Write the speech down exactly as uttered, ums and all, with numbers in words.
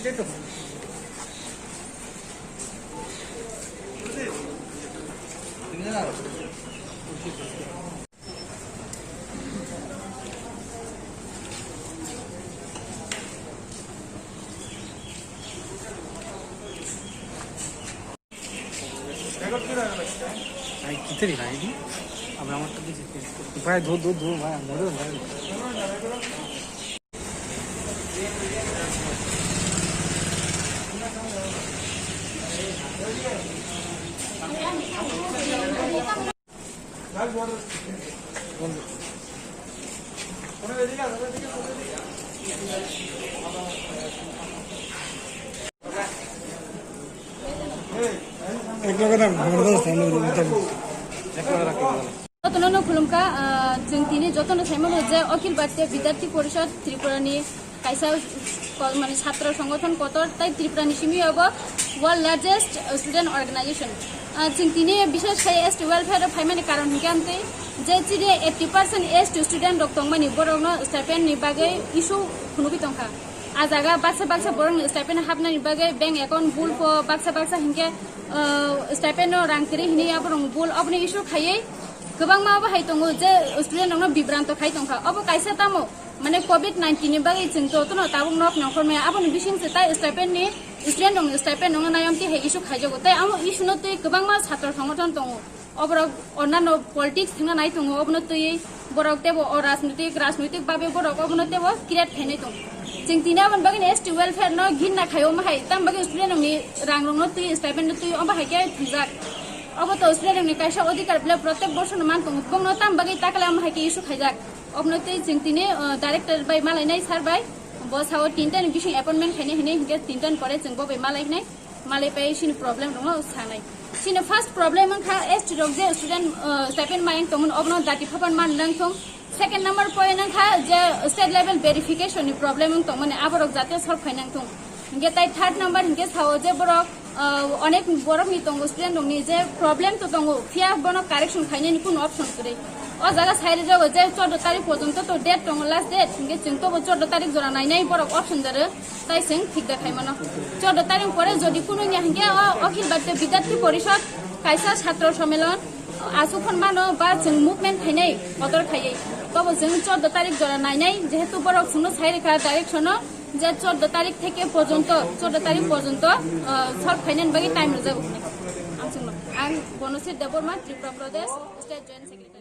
ভাই, কিতারি ভাই এটি? আমরা আমার তো কিছু ভাই, ধর, ধর, ধর, ভাই, আমরা ধর, ভাই। এক লগে থাক, ঘরে তো স্থান নেই, ঘরে তো। Jotono no khulumkha, ah, chwng tini jotono saimano je Akhil Bharatiya Vidyarthi Parishad Tripura ni kaisa kol-, mane, chhatra songgothon kotor, tai Tripura ni simi obo world largest student organization. Ah, chwng tini bishesh khai S T welfare o phaimani karon hinkhe amtwi je chini eighty percent S T student rok tongmani, borokno stipend ni bagwi issue phunugwi tongkha. A jaga baksa baksa borokni stipend hapnani bagwi bank account bulpho baksa baksa hinkhe, ah, stipend no rang kwrwi hinwi aborok bul, oboni issue khaiwi kwbangma obo hai tongo je student rokno bibranto khai tongkha. Obo kaisa tamo, mane, covid nineteen ni bagwi chwng jotono tabuk nok nongkhor maya, aboni bising se tai stipend ni, student rokni stipend no nayom twi hai issue khaijago. Tai amo issue no twi kwbangma chhatra songgothon tongo. Oborok onnano politics thwngna nai tongo, obono twiwi borok teibo o rajnitik, rajnitik babe borok obono teibo create khainai tongo. Chwng tini aboni bagwino S T welfare no ghinna khai omo hai, tam bagwi student rokni rang rokno twi, stipend no twi, omo hai khe thwngjak. Obo to student rokni kaisa odhikar bile protek borsor no man tongo, bongno tam bagwi takle omo hai khe issue khaijak. Obono twi chwng tini, uh, director bai malainai sir bai, bo sao tinta ni bising appointment khainai hinwi hinkhe tinta ni pore chwng bo bai malai hinai. Malai pai sini problem rokno sanai. Sini first problem wngkha S T rok je student, uh, stipend mayang tongmani, obono dati phapan man nang thung. Second number point wngkha je state level verification ni problem wng tongmani, aborok jate solve khai nang thung. Hinkhe tai third number hinkhe sao je borok, uh, onek borok ni tongo student rokni je problem to tongo, phiya bono correction khainani kunu option kwrwi. O jaga sai rijak je chordo tarik porjonto to date tongo, last date, hinkhe chwng tobo chordo tarik jora nainai borok option daro. Tai chwng thik da khai mano. Chordo tarik pore jodi kunu wngya hinkhe o Akhil Bharatiya Vidyarthi Parishad kaisa chhatra sommelon aswk hwn mano ba chwng movement khainai kotor khaiwi. Tobo chwng chordo tarik jora nainai, jehetu borok chwngno sai rwkha direction o je chordo tarik theke porjonto, chordo tarik porjonto, ah, solve khainani bagwi time rwjago hinwi. Ang chwngno, ang Bonosir Debbarma, Tripura Pradesh State Joint Secretary.